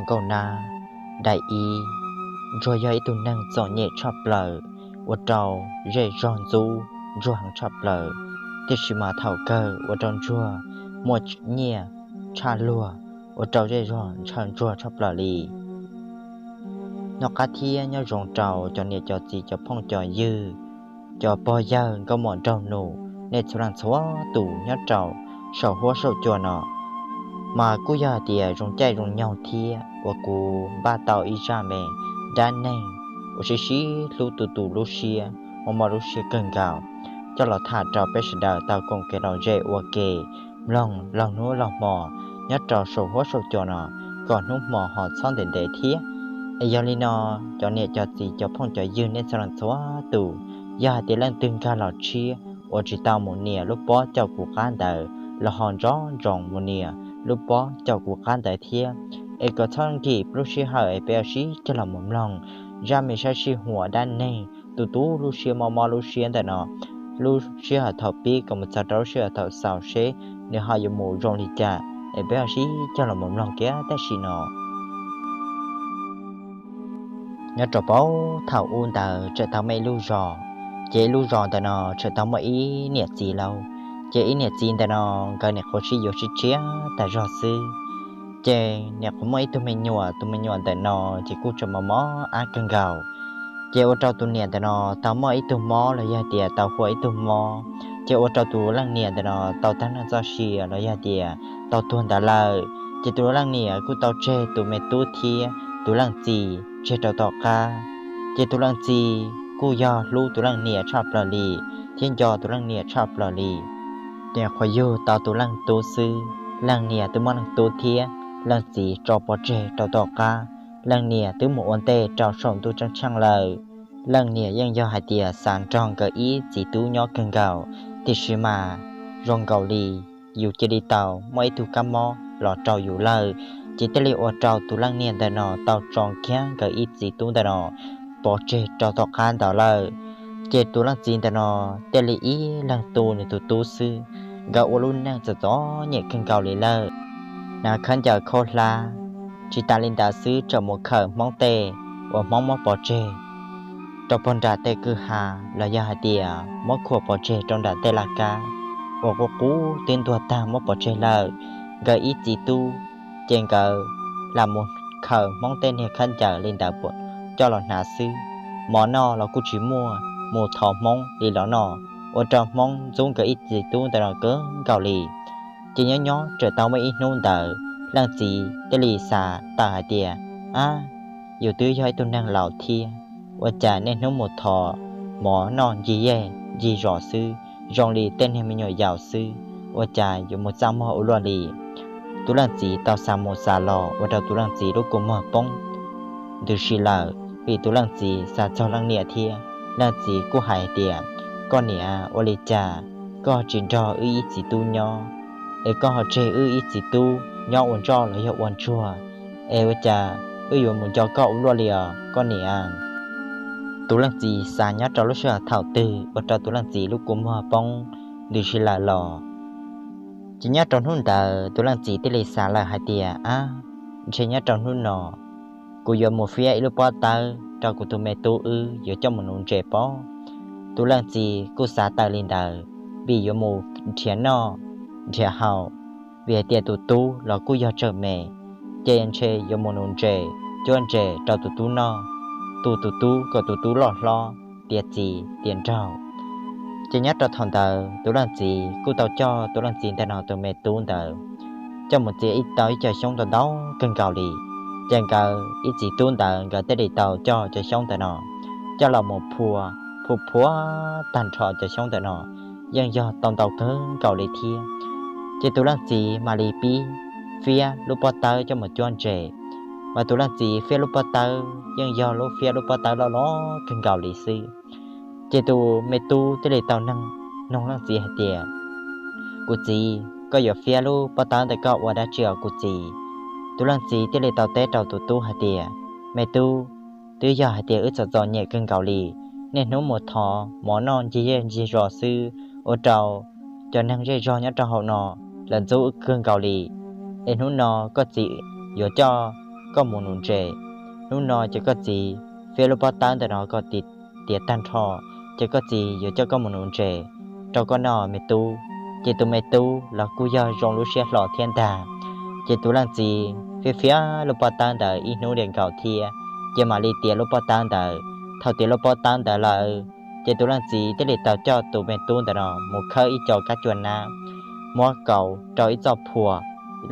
Nkauj Nab, daim ib, Ntsuag yog ib tug neeg txom nyem tshaj plaws, ua rau zej zog ntxub Ntsuag heev tshaj plaws, tiam sis mas thaum kawg ua rau Ntsuag muaj nyiaj tshaj luag, ua rau zej zog ntshaw Ntsuag tshaj plaws li. Noj qab thiab nyob zoo rau cov niam cov txiv cov phooj cov ywg, cov pog yawg nkauj muam nraug nus, nej txhua leej txhua tus nyob rau saum huab saum cua no. Mas kuj yog hais tias zoo caij zoo nyoog thiab uas kuv npaj tau ib zaj me dab neeg uas sib sib hlub tu tu lub siab, mob mob lub siab kawg nkaus, coj los tham rau peb sawv daws tau koom kev lom zem ua ke mloog laug hnub laug hmo nyob rau saum huab saum cua no, kom hnub hmo ho txhob ntev ntev thiab. Es yog li no, cov niam cov txiv cov phooj cov ywg nej txhua leej txhua tus, yog hais tias leej twg nkag los tshiab uas tsis tau mus nias lub pob caum kuv qab ntawd los ho nco ntsoov mus nias lub pob caum kuv qab ntawd thiab, es kom txhob nkim lub sij hawm es peb sib cog los mus mloog zaj me sab sij huam dab neeg tu tu lub siab mob mob lub siab ntawm no, lub sij hawm thaum pib kom mus txog rau lub sij hawm thaum xaus seb nws ho yuav mus zoo li cas, es peb ho sib cog los mus mloog kiag tam sim no. Nyob rau puag thaum ub ntawd tseem tau muaj ib lub zos, ces ib lub zos ntawm no tseem tau muaj ib niam txiv lauj. Ces ib niam txiv ntawm no nkawd niam qhuav sib yuav sib tshiab tas zog xwb, ces niam qhuav muaj ib tug me nyuam, tus me nyuam ntawm no ces kuj tseem mos mos ab kawg nkaus. Ces ua rau tus niam ntawm no tau muaj ib tug mob los yog hais tias tau hu ua ib tug mob, ces ua rau tus leej niam ntawm no tau tag neej txoj sia los yog hais tias tau tuag ntawd lawm. Ces tus leej niam kuj tau tseg tus me tub thiab tus leej txiv tseg rau tom qab. Ces tus leej txiv kuj yog hlub tus leej niam tshaj plaws li thiab nco tus leej niam tshaj plaws li. Ces qhuav yug tau tus leej tub xwb, leej niam twb muab leej tub thiab leej txiv tso pov tseg rau tom qab. Leej niam twb mus ua ntej rau saum ntuj ceeb tsheej lawm. Leej niam yeej yog hais tias xav nrog nkawd ib txiv tub nyob kawg nkaus, tiam sis mas zoo nkaus li yus cia li tau muaj ib tug kab mob los rau yus lawm, ces thiaj li ua rau tus leej niam ntawm no tau tso kiag nkawd ib txiv tub ntawm no pov tseg rau tom qab ntawd lawm. Ces tus leej txiv ntawm no thiaj li ib leeg tu nws tus tub xwb, nkawd ua lub neej txom txom nyem kawg nkaus li lawm. Hnav khaub ncaws khaub hlab, tsis tas li ntawd xwb tseem mus khawm Hmoob tej uas Hmoob muab pov tseg rau puag nram tej kwj ha, los yog hais tias muab khuam pov tseg rau nram tej laj kab uas qub qub twb ntuag tag muab pov tseg lawm. Nkawd ib txiv tub, ces nkawd lam mus khawm Hmoob tej niag khaub ncaws li ntawd coj los hnav xwb, mov noj los kuj tsis muaj, mus thov Hmoob li los noj, ua rau Hmoob ntxub nkawd ib txiv tub ntawm no kawg nkaus li. Ces nyob nyob tseem tau muaj ib hnub ntawd leej txiv thiaj li xav tawm hais tias, ab, yus twb yog ib tug neeg laus thiab, ua cas niaj hnub mus thov mov noj ncig zej ncig zos xwb, zoo li tej niag me nyuam yaus xwb, ua cas yuav mus txaj muag ua luaj li. Tus leej txiv tau xav mus xav los ua rau tus leej txiv lub kua muag poob ntws si lawm, vim tus leej txiv xav txog leej niam thiab. Leej txiv kuj hais tias, koj niam, ua li cas koj tsis nrog wb ib txiv tub nyob, es koj ho tseg wb ib txiv tub nyob ua ntsoj los yog ua ntsuag, es ua cas wb yuav mus nco koj ua luaj li os koj niam? Tus leej txiv xav nyob rau lub sij hawm thaum twg ua rau tus leej txiv lub kua muag poob ntws si lawm los. Ces nyob rau hnub ntawd tus leej txiv thiaj li xav lawm hais tias, ab, ntshe nyob rau hnub no kuv yuav mus fiab ib lub pob tawb rau kuv tus me tub wb yuav coj mus nuv ntses pob. Tus leej txiv kuj xav tawm li ntawd, vim yuav mus nrhiav noj nrhiav haus, vim hais tias tus tub los kuj yog tsawg me, ces ntshe yuav mus nuv ntses cuab ntses rau tus tub noj, tu tus tub kom tus tub loj hlob tiav txiv tiav nraug. Ces nyob rau thaum ntawd tus leej txiv kuj tau coj tus leej txiv ntawm no tus me tub ntawd coj mus txiav ib tau ib co xyoob ntau ntau kawg nkaus li. Ces nkawd ib txiv tub ntawd nkawd thiaj li tau coj cov xyoob ntawm no coj los mus phua, phua phua tag nrho cov xyoob ntawm no yeej yog tau ntau kawg nkaus li thiab. Ces tus leej txiv mam li pib fiab lub pob tawb coj mus cuab ntses, mas tus leej txiv fiab lub pob tawb yeej yog lub fiab lub pob tawb loj loj kawg nkaus li xwb. Ces tus me tub thiaj li tau noog leej txiv hais tias, kuv txiv, koj yuav fiab lub pob tawb ntawm koj ua dab tsi os kuv txiv? Tus leej txiv thiaj li tau teb rau tus tub hais tias, me tub, twb yog hais tias wb txom txom nyem kawg nkaus li, niaj hnub mus thov mov noj ncig zej ncig zos xwb, ua rau cov neeg zej zog nyob rau hauv no lawv ntxub wb kawg nkaus li. Es hnub no koj txiv yuav coj koj mus nuv ntses. Hnub no ces koj txiv fiab lub pob tawb ntawm no kom tiav tag nrho, ces koj txiv yuav coj koj mus nuv ntses rau koj noj me tub. Ces tus me tub los kuj yog zoo lub siab hlo thiab ntag. Ces tus leej txiv fiab fiab lub pob tawb ntawd ib hnub li nkaus thiab, ces mam li tiav lub pob tawb ntawd. Thaum tiav lub pob tawb ntawd lawm, ces tus leej txiv thiaj li tau coj tus me tub ntawm no mus khawb ib co kab cua nab, muab kaus rau ib txoj phuam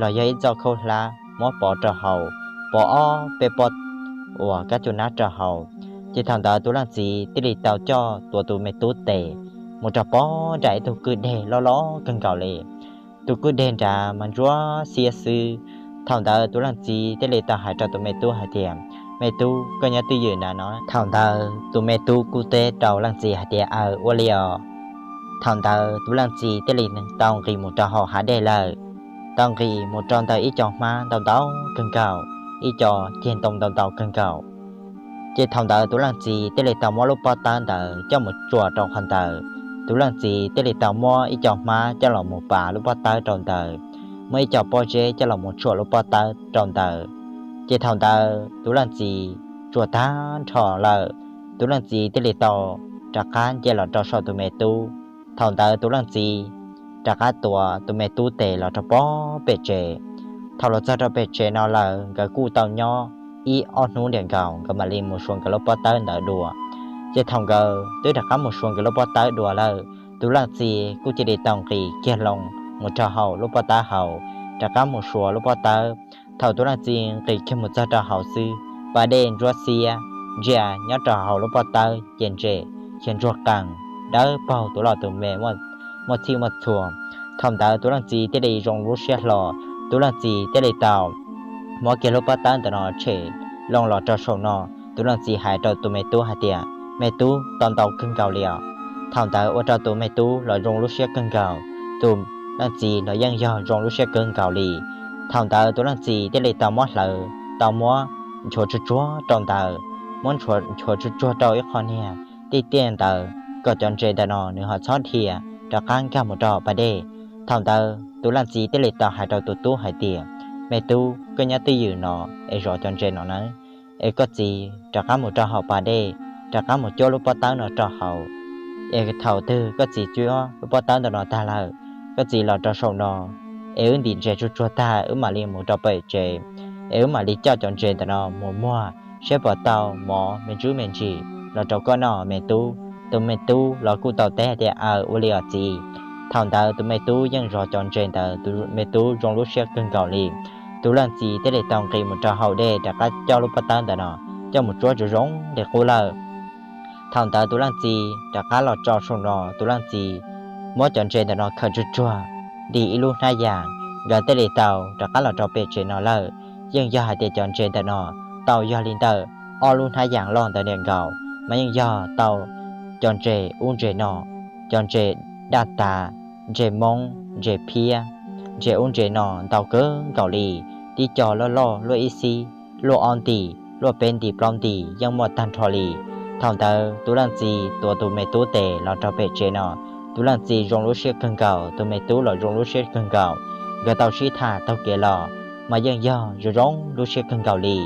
los yog ib txoj khaub hlab, muab pov rau haus, pov ob peb pob uas kab cua nab rau haus. Ces thaum ntawd tus leej txiv thiaj li tau coj tuav tus me tub tes mus rau pog nram ib tug kwj deg loj loj kawg nkaus li. Tus kwj deg nrad mas ntsuab xiab xwb. Thaum ntawd tus leej txiv thiaj li tau hais rau tus me tub hais tias, Me tub, koj nyob twj ywm ntawm no. Thaum ntawd tus me tub kuj teb rau leej txiv hais tias, Aws, ua li os. Thaum ntawd tus leej txiv thiaj li tau nqis mus rau hauv hav dej lawm, tau nqis mus rau ntawm ib co hmab ntau ntau kawg nkaus, ib co ceg ntoo ntau ntau kawg nkaus. Ces thaum ntawd tus leej txiv thiaj li tau muab lub pob tawb ntawd coj mus tsuam rau qhov ntawd. Tus leej txiv thiaj li tau muab ib co hmab coj los mus pav lub pob tawb rau ntawd, muab ib co pob zeb coj los mus tsuam lub pob tawb rau ntawd. Ces thaum ntawd tus leej txiv tsuam tag nrho lawm, tus leej txiv thiaj li tau rov qab nce los rau saum tus me tub. Thaum ntawd tus leej txiv rov qab tuav tus me tub tes los rau pog pem tsev. Thaum los txog rau pem tsev no lawm, nkawd kuj tau nyob ib ob hnub ntiam nkaus, nkawd mam li mus suav nkawd lub pob tawb ntawd dua. Ces thaum nkawd twb rov qab mus suav nkawd lub pob tawb dua lawm, tus leej txiv kuj cia li tau nqis kiag loo mus rau hauv lub pob tawb hauv, rov qab mus suav lub pob tawb. Thaum tus leej txiv nqis kiag mus txog rau hauv xwb, pas dej ntsuab xiab ntsia nyob rau hauv lub pob tawb ces ntses khiav ntsuag qees dawb paug tus loj tus me, muaj txhij muaj txhua. Thaum ntawd tus leej txiv thiaj li zoo lub siab hlo, tus leej txiv thiaj li tau muab kiag lub pob tawb ntawm no tshem loo los rau saum no. Tus leej txiv hais rau tus me tub hais tias, Me tub, tau ntau kawg nkaus li os. Thaum ntawd ua rau tus me tub los zoo lub siab kawg nkaus, tus leej txiv los yeej yog zoo lub siab kawg nkaus li. Thaum ntawd tus leej txiv thiaj li tau muab hlawv, tau muab nchuav tsuag tsuag rau ntawd, muab nchuav tsuag tsuag rau ib qho niag tiaj tiaj ntawd kom cov ntses ntawm no nws ho txhob dhia rov qab nkag mus rau pas dej. Thaum ntawd tus leej txiv thiaj li tau hais rau tus tub hais tias, Me tub, koj nyob twj ywm no es zov cov ntses no nawb, es koj txiv rov qab mus rau hauv pas dej, rov qab mus cuab lub pob tawb no rau hauv. Es thaum twg koj txiv cuab lub pob tawb ntawm no tag lawm, koj txiv los rau saum no, es wb ntim ntses tsuag tsuag tag wb mam li mus rau pem tsev, es wb mam li coj cov ntses ntawm no mus muag saib puas tau mov me ntsuj me ntsis los rau koj noj me tub. Tus me tub los kuj tau teb hais tias, Aws, ua li os txiv. Thaum ntawd tus me tub yeej zov cov ntses ntawd, tus me tub zoo lub siab kawg nkaus li. Tus leej txiv thiaj li tau nqis mus rau hauv dej rov qab coj lub pob tawb ntawm no coj mus tsuab zoo zoo li qub lawm. Thaum ntawd tus leej txiv rov qab los rau saum no, tus leej txiv muab cov ntses ntawm no khaws tsuag tsuag ntim ib lub hnab yas, nkawd thiaj li tau rov qab los rau pem tsev no lawm. Yeej yog hais tias cov ntses ntawm no tau yog li ntawm ob lub hnab yas loj ntawd ntiam nkaus, mas yeej yog tau cov ntses ub ntses no, cov ntses daj tas, ntses moob, ntses phiab, ntses ub ntses no ntau kawg nkaus li, tib co loj loj luaj ib xib, luaj ob ntim, luaj peb ntim plaub ntim yeej muaj tag nrho li. Thaum ntawd tus leej txiv tuav tus me tub tes los rau pem tsev no, tus leej txiv zoo lub siab kawg nkaus, tus me tub los zoo lub siab kawg nkaus. Nkawd tau sib tham taug kev los mas yeej yog zoo zoo lub siab kawg nkaus li.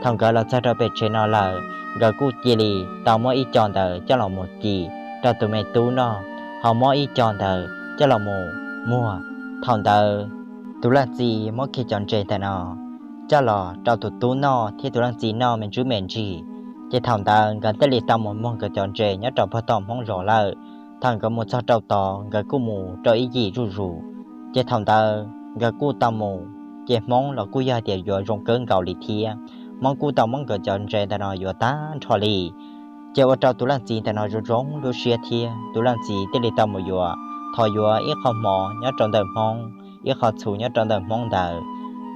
Thaum nkawd los txog rau pem tsev no lawm, nkawd kuj cia li tau muab ib co ntawd coj los mus ci rau tus me tub noj, ho muab ib co ntawd coj los mus muag. Thaum ntawd tus leej txiv muab kiag cov ntses ntawm no coj los rau tus tub noj thiab tus leej txiv noj me ntsuj me ntsis. Ces thaum ntawd nkawd thiaj li tau mus muag nkawd cov ntses nyob rau puag tom Hmoob zos lawm. Thaum nkawd mus txog rau tod, nkawd kuj mus rau ib yim zuj zus. Ces thaum ntawd nkawd kuj tau mus, ces Hmoob los kuj yog tias yuav zoo kawg nkaus li thiab. Hmoob kuj tau muab nkawd cov ntses ntawm no yuav tag nrho li. Ces ua rau tus leej txiv ntawm no zoo zoo lub siab thiab, tus leej txiv thiaj li tau mus yuav, thov yuav ib qho mov nyob rau ntawm Hmoob, ib qho txhuv nyob rau ntawm Hmoob ntawd.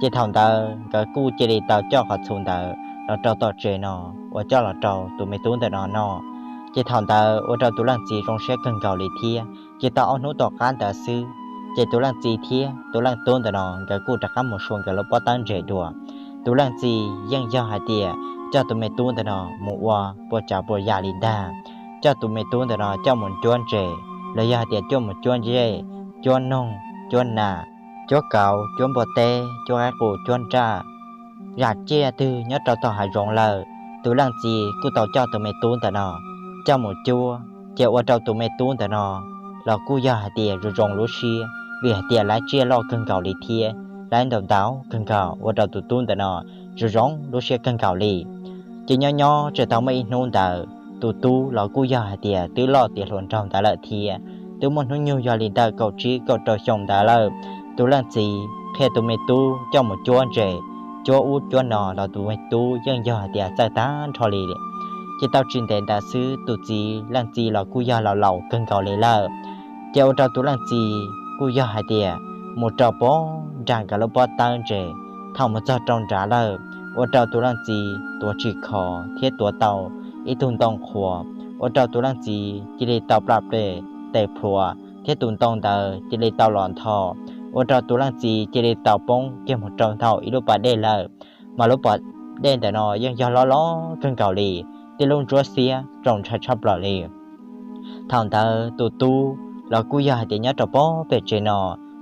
Ces thaum ntawd nkawd kuj cia li tau coj qhov txhuv ntawd los rau tom tsev no, uas coj los rau tus me tub ntawm no noj. Ces thaum ntawd ua rau tus leej txiv zoo siab kawg nkaus li thiab. Ces tau ob hnub tom qab ntawd xwb, ces tus leej txiv thiab tus leej tub ntawm no nkawd kuj rov qab mus sua nkawd lub pob tawb ntses dua. Tus leej txiv yeej yog hais tias coj tus me tub ntawm no mus ua puas tsav puas yam li ntag, coj tus me tub ntawm no coj mus cuab ntses, los yog hais tias coj mus cuab ncej, cuab noog, cuab nas, cuab kauv, cuab npua teb, cuab qaib qus, cuab nraj, zam tsiaj twg nyob rau tom hav zoov lawm, tus leej txiv kuj tau coj tus me tub ntawm no coj mus cuab. Ces ua rau tus me tub ntawm no los kuj yog hais tias zoo zoo lub siab, vim hais tias lawv tsiaj loj kawg nkaus li thiab lawv ntau ntau kawg nkaus, ua rau tus tub ntawm no zoo zoo lub siab kawg nkaus li. Ces nyob nyob tseem tau muaj ib hnub ntawd, tus tub los kuj yog hais tias twb loj tiav hluas nraug ntawd lawm thiab, twb muaj hnub nyoog yog li ntawm kaum tsib kaum rau xyoo ntawd lawm. Tus leej txiv qhia tus me tub coj mus cuab ntses, cuab ub cuab no los tus me tub yeej yog hais tias txawj tag nrho li. Ces tau tsis ntev ntawd xwb tus txiv, leej txiv los kuj yog laus laus kawg nkaus li lawm. Ces ua rau tus leej txiv kuj yog hais tias mus rau pem nram nkawd lub pob tawb ntses. Thaum mus txog rau nrad lawm, ua rau tus leej txiv tuav tsis khov thiab tuav tau ib tug ntoo qhuav, ua rau tus leej txiv cia li tau plam ples tes plhuav thiab tus ntoo ntawd cia li tau los ntho, ua rau tus leej txiv cia li tau poob kiag mus rau ntawm ib lub pas dej lawm. Mas lub pas dej ntawm no yeej yog loj loj kawg nkaus li, tib lub ntsuab xiab raug ntshai tshaj plaws li. Thaum ntawd tus tub los kuj yog hais tias nyob rau pem pem tsev no,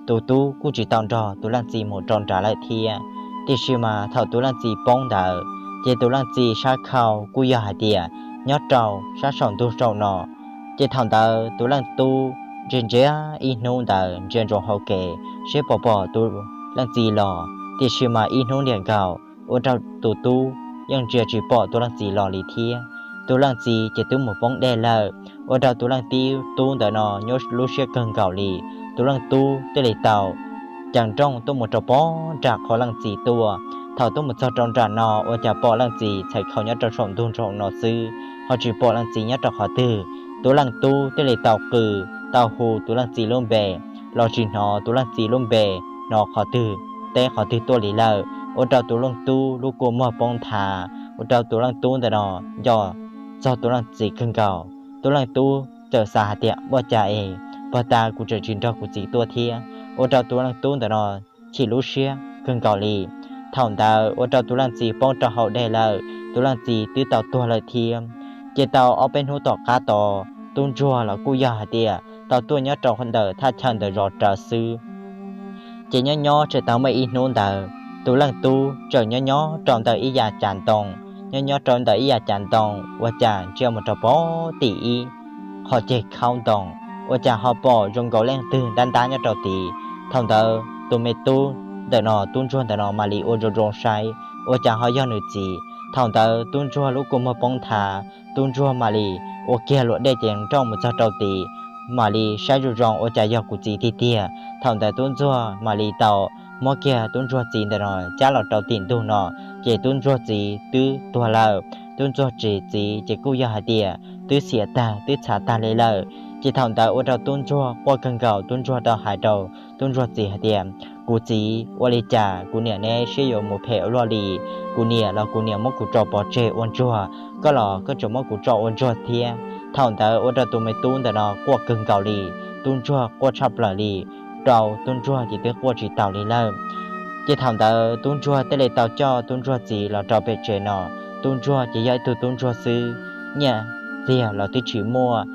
tus tub kuj tsis tau nrog tus leej txiv mus rau nrad lawm thiab. Tiam sis mas thaum tus leej txiv poob ntawd, ces tus leej txiv sab khau kuj yog hais tias nyob rau sab saum ntug saum no. Ces thaum ntawd tus leej tub ntsia ntsia ib hnub ntawd ntsia ntsoov hauv kev seb puas pom tus leej txiv los, tiam sis mas ib hnub ntiam nkaus ua rau tus tub yeej ntsia tsis pom tus leej txiv los li thiab. Tus leej txiv ces twb mus poob dej lawm, ua rau tus leej tib tub ntawm no nyuaj lub siab kawg nkaus li. Tus leej tub thiaj li tau caws nrooj tuaj mus rau pem nram qhov leej txiv tuaj. Thaum tuaj mus txog rau nram no ua cas pom leej txiv txhais khau nyob rau saum ntug nroog no xwb, ho tsis pom leej txiv nyob rau qhov twg. Tus leej tub thiaj li tau qw, tau hu tus leej txiv lub npe, los tsis hnov tus leej txiv lub npe, hnov qhov twg teb qhov twg tuaj li lawm. Ua rau tus leej tub lub kua muag poob nthav, ua rau tus leej tub ntawm no nco txog tus leej txiv kawg nkaus. Tus leej tub txawm xav hais tias ua cas es puag ta kuv tseem tsis nrog kuv txiv tuaj thiab, ua rau tus leej tub ntawm no chim lub siab kawg nkaus li. Thaum ntawd ua rau tus leej txiv poob rau hauv dej lawm, tus leej txiv twb tau tuag lawm thiab. Ces tau ob peb hnub tom qab tod, tub ntsuag los kuj yog hais tias tau tuaj nyob rau ntawm thaj chaw ntawm zos rawv xwb. Ces nyob nyob tseem tau muaj ib hnub ntawd, tus leej tub tseem nyob nyob rau ntawm ib yav cav ntoo. Nyob nyob rau ntawm ib yav cav ntoo ua cas ntsia mus rau pem tim ib qhov ceg khaub ntoo, ua cas ho pom zoo nkaus leej twg ntab ntab nyob rau tid. Thaum ntawd tus me tub ntawm no, tub ntsuag ntawm no mam li ua zoo zoo saib, ua cas ho yog nws txiv. Thaum ntawd tub ntsuag lub kua muag poob nthav, tub ntsuag mam li ua kiag luam dej ces nrooj mus txog rau tid, mam li saib zoo zoo ua cas yog kuv txiv tiag tiag. Thaum ntawd tub ntsuag mam li tau muab kiag tub ntsuag txiv ntawm no cab los rau tim ntug no, ces tub ntsuag txiv twb tuag lawm. Tub ntsuag txiv ces kuj yog hais tias twb xiam tag twb txhav tag li lawm. Ces thaum ntawd ua rau tub ntsuag quaj kawg nkaus, tub ntsuag tau hais rau tub ntsuag txiv hais tias, kuv txiv, ua li cas kuv niam neb siab yuav mus phem ua luaj li? Kuv niam los kuv niam muab kuv tso pov tseg ua ntsuag, koj los koj tseem muab kuv tso ua ntsuag thiab. Thaum ntawd ua rau tus me tub ntawm no quaj kawg nkaus li, tub ntsuag quaj tshaj plaws li, rau tub ntsuag ces twb quaj tsis taus li lawm. Ces thaum ntawd tub ntsuag thiaj li tau coj tub ntsuag txiv los rau pem tsev no. Tub ntsuag ces yog ib tug tub ntsuag xwb, nyiaj txiag los twb tsis muaj,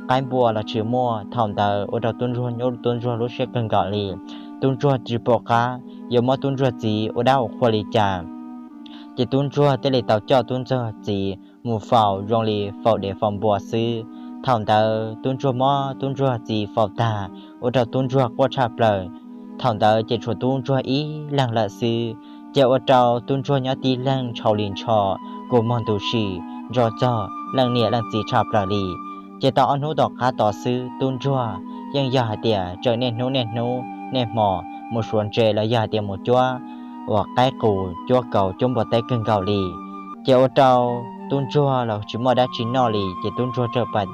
qaib npua los tsis muaj. Thaum ntawd ua rau tub ntsuag nyuaj tub ntsuag lub siab kawg nkaus li. Tub ntsuag tsis pom qab yuav muab tub ntsuag txiv ua dab ua qhua li cas. Ces tub ntsuag thiaj li tau coj tub ntsuag txiv mus faus zoo li faus dev faus npua xwb. Thaum ntawd tub ntsuag muab tub ntsuag txiv faus tag, ua rau tub ntsuag quaj tshaj plaws. Thaum ntawd ces tshuav tub ntsuag ib leeg lawm xwb, ces ua rau tub ntsuag nyob tib leeg ntshau li ntsho, kua muag ntu sim ntso txog leej niam leej txiv tshaj plaws li. Ces tau ob hnub tom qab tod xwb, tub ntsuag yeej yog hais tias tseem niaj hnub niaj hnub niaj hmo mus suav ntses los yog hais tias mus cuab uas qaib qus, cuab kaus, cuab npua teb kawg nkaus li. Ces ua rau tub ntsuag los tsis muaj dab tsi noj li, ces tub ntsuag tseem pais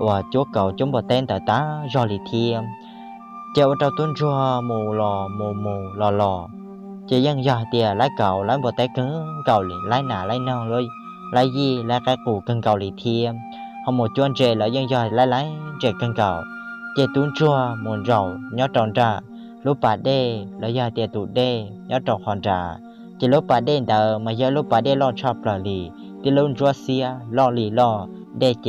uas cuab kaus cuab npua teb ntawd tas zog li thiab. Ces ua rau tub ntsuag mus los mus mus los los, ces yeej yog hais tias laib kaus laib npua teb kawg nkaus li, laib nas laib noog, laib yij laib qaib qus kawg nkaus li thiab. Ho mus cuab ntses los yeej yog laib laib ntses kawg nkaus. Ces tub ntsuag mus zaum nyob rau nram lub pas dej los yog hais tias tus dej nyob rau qhov nrad. Ces lub pas dej ntawd mas yog lub pas dej loj tshaj plaws li, tib lub ntsuab xiab loj li loj, dej ces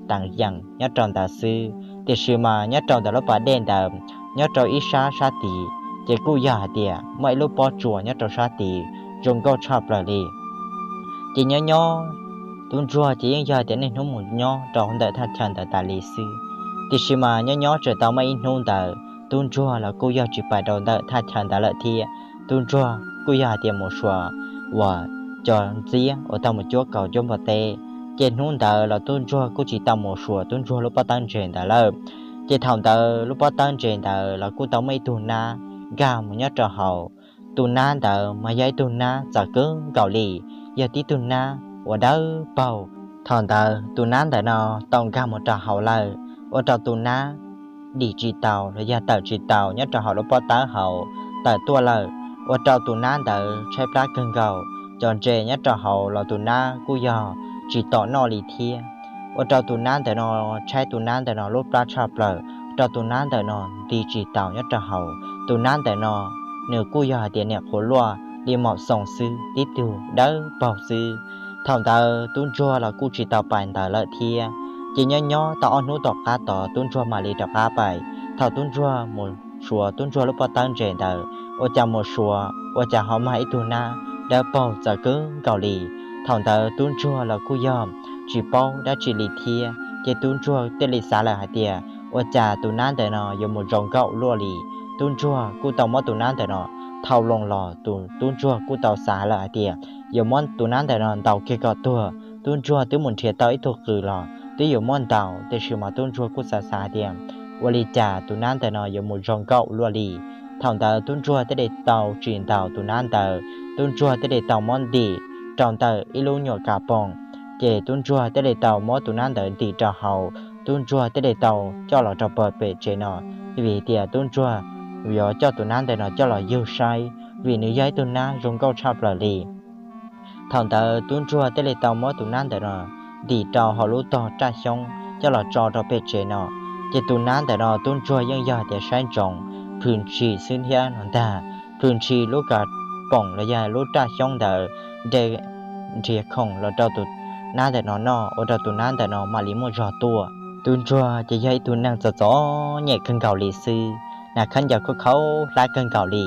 teev yees nyob rau ntawd xwb. Tiam sis mas nyob rau ntawm lub pas dej ntawd, nyob rau ib sab sab tid, ces kuj yog hais tias muaj ib lub pob tsuas nyob rau sab tid, zoo nkauj tshaj plaws li. Ces nyob nyob tub ntsuag ces yeej yog tias niaj hnub mus nyob rau ntawm thaj chaw ntawd tas li xwb. Tiam sis mas nyob nyob tseem tau muaj ib hnub ntawd tub ntsuag los kuj yog tsis pais rau ntawm thaj chaw ntawd lawm thiab. Tub ntsuag kuj yog hais tias mus suav uas cov ntxiab uas tau mus cuab kaus cuab npua teb. Ces hnub ntawd los tub ntsuag kuj tsis tau mus suav tub ntsuag lub pob tawb ntses ntawd lawm. Ces thaum ntawd lub pob tawb ntses ntawd los kuj tau muaj ib tug nab nkag mus nyob rau hauv. Tus nab ntawd mas yog ib tug nab txawv kawg nkaus li, yog tib tug nab uas dawb paug. Thaum ntawd tus nab ntawm no tau nkag mus rau hauv lawm, ua rau tus nab dim tsis tau los yog tawm tsis tau nyob rau hauv lub pob tawb hauv, tawm tuaj lawm, ua rau tus nab ntawd tshaib plab kawg nkaus. Cov ntses nyob rau hauv los tus nab kuj yog tsis tom noj li thiab. Ua rau tus nab ntawm no tshaib, tus nab ntawm no lub plab tshaj plaws, rau tus nab ntawm no nti tsis tau nyob rau hauv. Tus nab ntawm no nws kuj yog hais tias niam qhuav luaj li maum xoo xwb, tib tug dawb paug xwb. Thaum ntawd tub ntsuag los kuj tsis tau pais ntawd lawm thiab. Ces nyob nyob tau ob hnub tom qab tod tub ntsuag mam li rov qab pais. Thaum tub ntsuag mus suav tub ntsuag lub pob tawb ntses ntawd, ua cas mus suav ua cas ho mag ib tug nab dawb paug txawv kawg nkaus li. Thaum ntawd tub ntsuag los kuj yog tsis paub dab tsi li thiab, ces tub ntsuag thiaj li xav lawm hais tias ua cas tus nab ntawm no yuav mus zoo nkauj luaj li. Tub ntsuag kuj tau muab tus nab ntawm no thau loo los, tus tub ntsuag kuj tau xav lawm hais tias yuav muab tus nab ntawm no ntaus kiag kom tuag. Tub ntsuag twb mus nrhiav tau ib tug qws los twb yuav muab ntaus, tiam sis mas tub ntsuag kuj xav xav hais tias ua li cas tus nab ntawm no yuav mus zoo nkauj luaj li. Thaum ntawd tub ntsuag thiaj li tau tsis ntaus tus nab ntawd, tub ntsuag thiaj li tau muab ntim rau ntawm ib lub nyuam kas poom. Ces tub ntsuag thiaj li tau muab tus nab ntawd ntim rau hauv, tub ntsuag thiaj li tau coj los rau pem tsev no, vim tias tub ntsuag yuav coj tus nab ntawm no coj los yug saib, vim nws yog ib tug nab zoo nkauj tshaj plaws li. Thaum ntawd tub ntsuag thiaj li tau muab tus nab ntawm no ntim rau hauv lub tog raj xyoob coj los tso rau pem tsev no. Ces tus nab ntawm no tub ntsuag yeej yog tias saib ntsoov plhws ntshis xwb thiab no ntag. Plhws ntshis lub kas poom los yog lub raj xyoob ntawd nres nrhiav khoom los rau tus nab ntawm no noj, ua rau tus nab ntawm no mam li muaj zog tuaj. Tub ntsuag ces yog ib tug neeg txom txom nyem kawg nkaus li xwb, nas khaub ncaws kuj khaub hlab kawg nkaus li.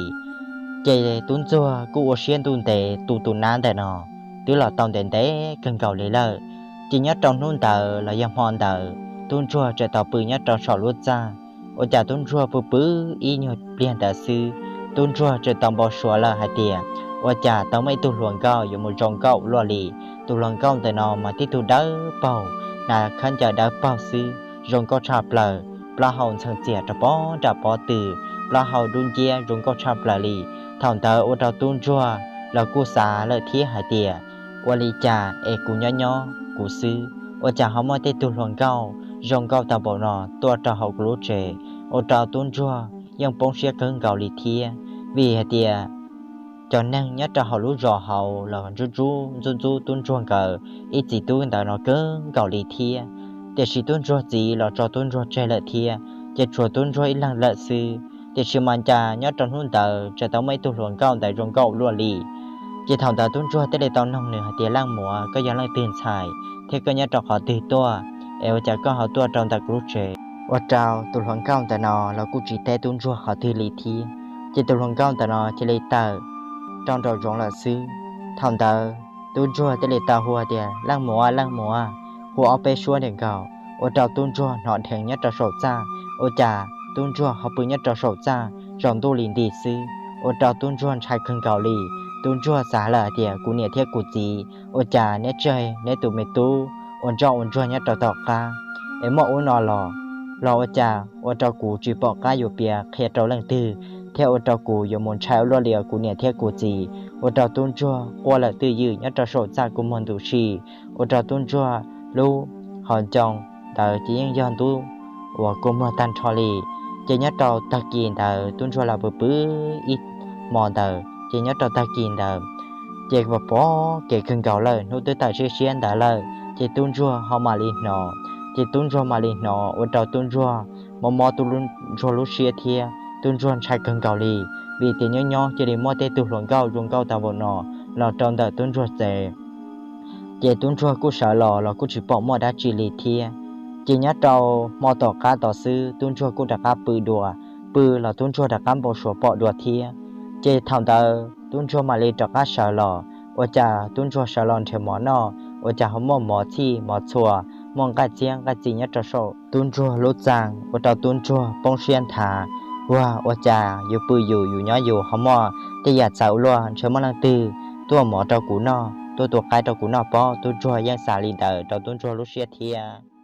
Ces tub ntsuag kuj ua siab ntuj ntev tu tus nab ntawm no twb los tau ntev ntev kawg nkaus li lawm. Ces nyob rau hnub ntawd los yog hmo ntawd tub ntsuag tseem tau pw nyob rau saum lub txaj. Ua cas tub ntsuag pw pw ib nyuag pliag ntawd xwb, tub ntsuag tseem tau npau suav lawm hais tias ua cas tau muaj ib tug hluas nkauj yuav mus zoo nkauj luaj li. Tus hluas nkauj ntawm no mas tib tug dawb paug, nas khaub ncaws dawb paug xwb, zoo nkauj tshaj plaws, plaub hau ntxhee txias rau pob nram pob tw, plaub hau dub nciab zoo nkauj tshaj plaws li. Thaum ntawd ua rau tub ntsuag los kuj xav lawm thiab hais tias ua li cas es kuv nyob nyob kuv xwb, ua cas ho muaj tej tug hluas nkauj zoo nkauj tau npaum no tuaj rau hauv kuv lub tsev, ua rau tub ntsuag yeej poob siab kawg nkaus li thiab. Vim hais tias cov neeg nyob rau hauv lub zos hauv los ntxub ntxub ntxub ntxub tub ntsuag nkawd ib txiv tub ntawd no kawg nkaus li thiab. Tiam sis tub ntsuag txiv los tso tub ntsuag tseg lawm thiab, ces tshuav tub ntsuag ib leeg lawm xwb. Tiam sis mas cas nyob rau hnub ntawd tseem tau muaj ib tug hluas nkauj ntawd zoo nkauj luaj li. Ces thaum ntawd tub ntsuag thiaj li tau noog nws hais tias, Leej muam, koj yog leej twg ntxhais thiab koj nyob rau qhov twg tuaj, es ua cas koj ho tuaj rau ntawm kuv lub tsev? Ua rau tus hluas nkauj ntawm no los kuj tsis teb tub ntsuag qhov twg li thiab. Ces tus hluas nkauj ntawm no cia li tawm rau nraum zoov lawm xwb. Thaum ntawd tub ntsuag thiaj li tau hu tias, Leej muam, leej muam, hu ob peb suab dheev nkaus. Ua rau tub ntsuag hnov dheev nyob rau saum txaj, ua cas tub ntsuag ho pw nyob rau saum txaj tsaus ntuj li nti xwb, ua rau tub ntsuag ntshai kawg nkaus li. Tub ntsuag xav lawm hais tias, Kuv niam thiab kuv txiv, ua cas neb tseg neb tus me tub ua ntsoj ua ntsuag nyob rau tom qab, es muaj ub no los, los ua cas ua rau kuv tsis pom qab yuav piav qhia rau leej twg, thiab ua rau kuv yuav mus ntshai ua luaj li os kuv niam thiab kuv txiv. Ua rau tub ntsuag quaj lawm twj ywm nyob rau saum txaj kua muag ntu si, ua rau tub ntsuag lub qhov ncoo ntawd ces yeej yog ntub uas kua muag tag nrho li. Ces nyob rau tag kis ntawd tub ntsuag los pw pw ib hmo ntawd, ces nyob rau tag kis ntawd ces pom pom kev kawg nkaus lawm, hnub twb tawm siab siab ntawd lawm, ces tub ntsuag ho mam li hnov. Ces tub ntsuag mam li hnov ua rau tub ntsuag mob mob tub ntsuag lub siab thiab tub ntsuag ntshai kawg nkaus li, vim tias nyob nyob cia li muaj tej tug hluas nkauj zoo nkauj tau npaum no los rau ntawm tub ntsuag tsev. Ces tub ntsuag kuj sawv los los kuj tsis pom muaj dab tsi li thiab. Ces nyob rau hmo tom qab tod xwb tub ntsuag kuj rov qab pw dua, pw los tub ntsuag rov qab npau suav pom dua thiab. Ces thaum ntawd Tub ntsuag mam li rov qab sawv los. Ua cas tub ntsuag sawv los nrhiav mov noj, ua cas ho muaj mov txhij mov txhua, muaj nqaij txiab nqaij txiv nyob rau saum tub ntsuag lub txaj, ua rau tub ntsuag poob siab nthav. Ua, ua cas yus pw yus, yus nyob yus ho muaj tej yam txawv ua luaj, ntshe muaj leej twg tuaj mov rau kuv noj, tuaj tua qaib rau kuv noj pob. Tub ntsuag yeej xav li ntawd rau tub ntsuag lub siab thiab.